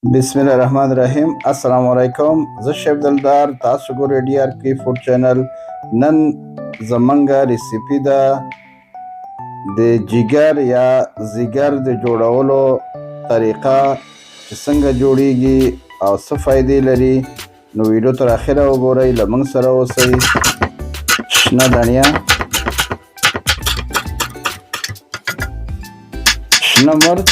بسم الله الرحمن الرحیم. السلام علیکم، زه شیف دلدار، تاسو ګورئ ډي آر کی فوډ چینل. نن زمونږ ریسیپي ده د جګر یا ځیګر د جوړولو طریقه چې څنګه جوړیږي او څه فایدې لري. نو ویډیو تر اخره وګورئ، له موږ سره اوسئ. شنه دڼیا، شنه مرچ،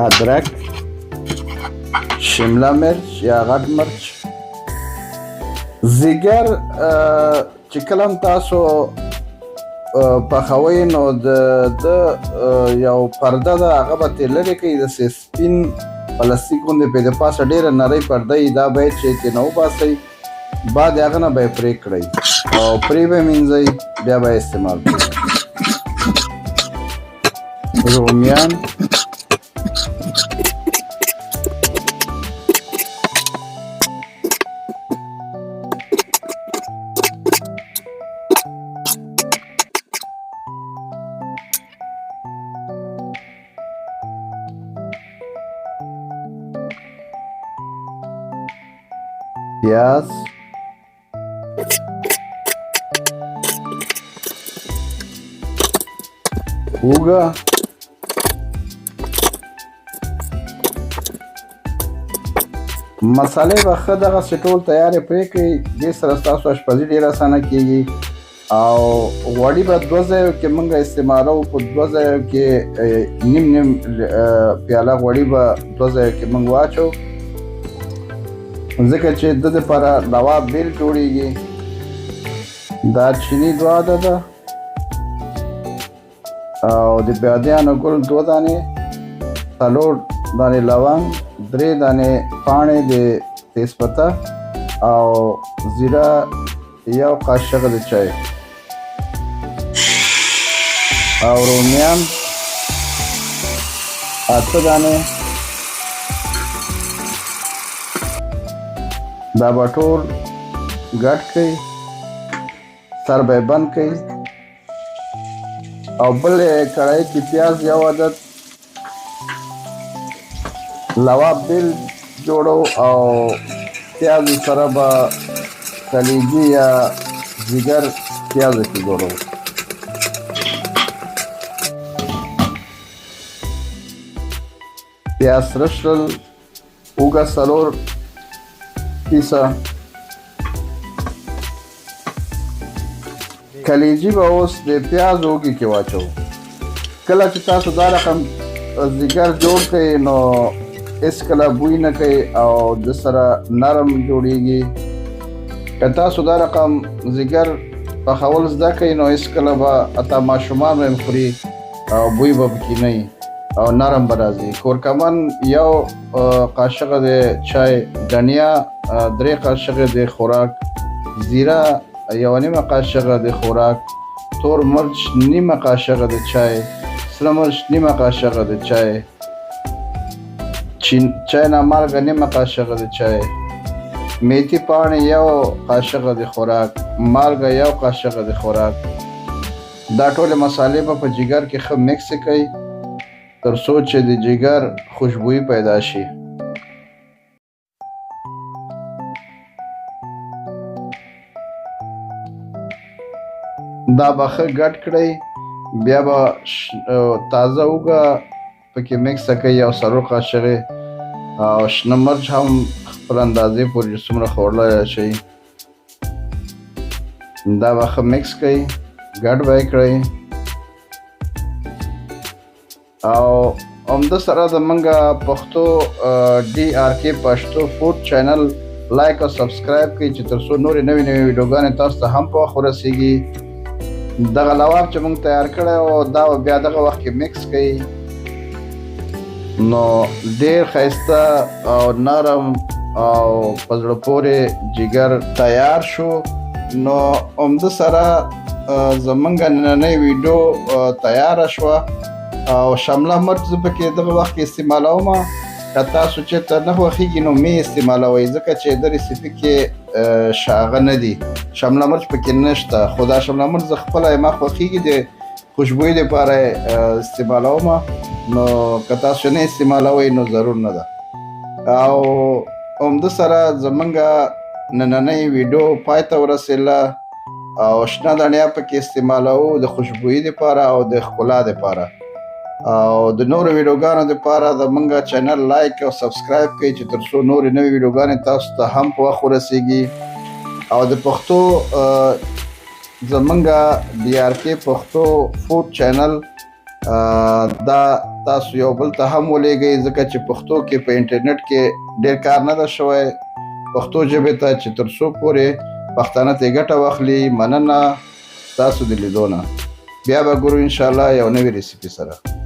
ادرک، شمله مرچ یا غټ مرچ. ځیګر چې کله هم تاسو پخوئ نو د یو پرده ده، هغه به ترې لرې کړئ. داسې سپین پلاستیک غوندې پرې د پاسه ډېره نرۍ پرده وي، دا باید چې ترې نه وباسئ. بعد هغه نه به یې پرې کړئ او پرې به یې مینځئ، بیا به یې استعمال کړئ. رومیان، پیاز، اوږه، مسالې به ښه دغسې ټول تیارې پرې کړئ. دې سره ستاسو اشپزي ډېره اسانه کېږي. او غوړي به دوه ځایو کې موږ استعمالوو، په دوه ځایو کې نیم نیم پیاله غوړي به دوه ځایو کې موږ واچو، ځکه چې د دې لپاره لواب بیل جوړیږي. دا چیني دوه عدده او د بادیانو ګل دوه دانې، څلور دانې لونګ، درې دانې پاڼې د تیزپته او زیره یو قاشق د چای او رومیان اته دانې. دا به ټول ګډ کړئ، سر به یې بند کړئ او بلې کړهي کې پیاز یو عدد، لواب بیل جوړو او پیازو سره به کلیجي یا ځیګر پیازو کې جوړو. پیاز سره شول، اوږه څلور پیسه، کلیجي به اوس د پیاز اوږې کې واچوو. کله چې تاسو دا رقم ځیګر جوړ کړئ نو هېڅکله بوی نه کوي او د سره نرم جوړیږي. که تاسو دا رقم ځیګر پخول زده کړئ نو هېڅکله به حتی ماشومان به هم خوري او بوی به پکې نه وي او نرم به راځي. کورکمن یو قاشقه د چای، دنیا درې قاشقې د خوراک، زیره یوه نیمه قاشقه د خوراک، تور مرچ نیمه قاشقه د چای، سره مرچ نیمه قاشقه د چای، چای نه مالګه نیمه قاشقه د چای، میتي پاڼې یو قاشقه د خوراک، مالګه یو قاشقه د خوراک. دا ټولې مسالې به په جګر کې ښه مکس کړئ تر څو چې د جګر خوشبویي پیدا شي. دا به ښه ګډ کړئ، بیا به تازه اوږه پکې مکس کړئ یو څلور قاشقې او شنه مرچ هم خپل اندازې پورې چې څومره خوړلی شئ. دا به ښه مکس کړئ، ګډ به یې کړئ. او همده سره د موږ پښتو ډي آر کې پښتو فوډ چینل لایک او سبسکرایب کړئ چې تر څو نورې نوې نوې ویډیوګانې تاسو ته هم په وخت ورسیږي. دغه لواب چې موږ تیار کړی و دا به بیا دغه وخت کې مکس کړئ نو ډېر ښایسته او نرم او په زړه پورې جګر تیار شو. نو همده سره زمونږ نننۍ ویډیو تیاره شوه. او شمله مرچ زه پکې دغه وخت کې استعمالوم. که تاسو چېرته نه خوښېږي نو مې استعمالوئ، ځکه چې د ریسیپي کې شاغه نه دي، شمله مرچ پکې نشته. خو دا شمله مرچ زه خپله ما خوښېږي، د خوشبویي دپاره استعمالوم. نو که تاسو نه استعمالوئ نو ضرور نه ده. او همده سره زمونږ نننۍ ویډیو پای ته ورسېله. او شنه دڼیا پکې استعمالوو د خوشبویي دپاره او د ښکلا دپاره. او د نورو ویډیوګانو دپاره زمونږ چینل لایک او سبسکرایب کړئ چې تر څو نورې نوې ویډیوګانې تاسو ته هم په وخت ورسیږي. او د پښتو زمونږ ډي آر کې پښتو فوډ چینل دا تاسو یو بل ته هم ولېږئ، ځکه چې پښتو کې په انټرنیټ کې ډېر کار نه ده شوی پښتو ژبې ته، چې تر څو پورې پښتانه ترې ګټه واخلي. مننه تاسو د لیدو نه، بیا به ګورو انشاءالله یو نوې ریسیپي سره.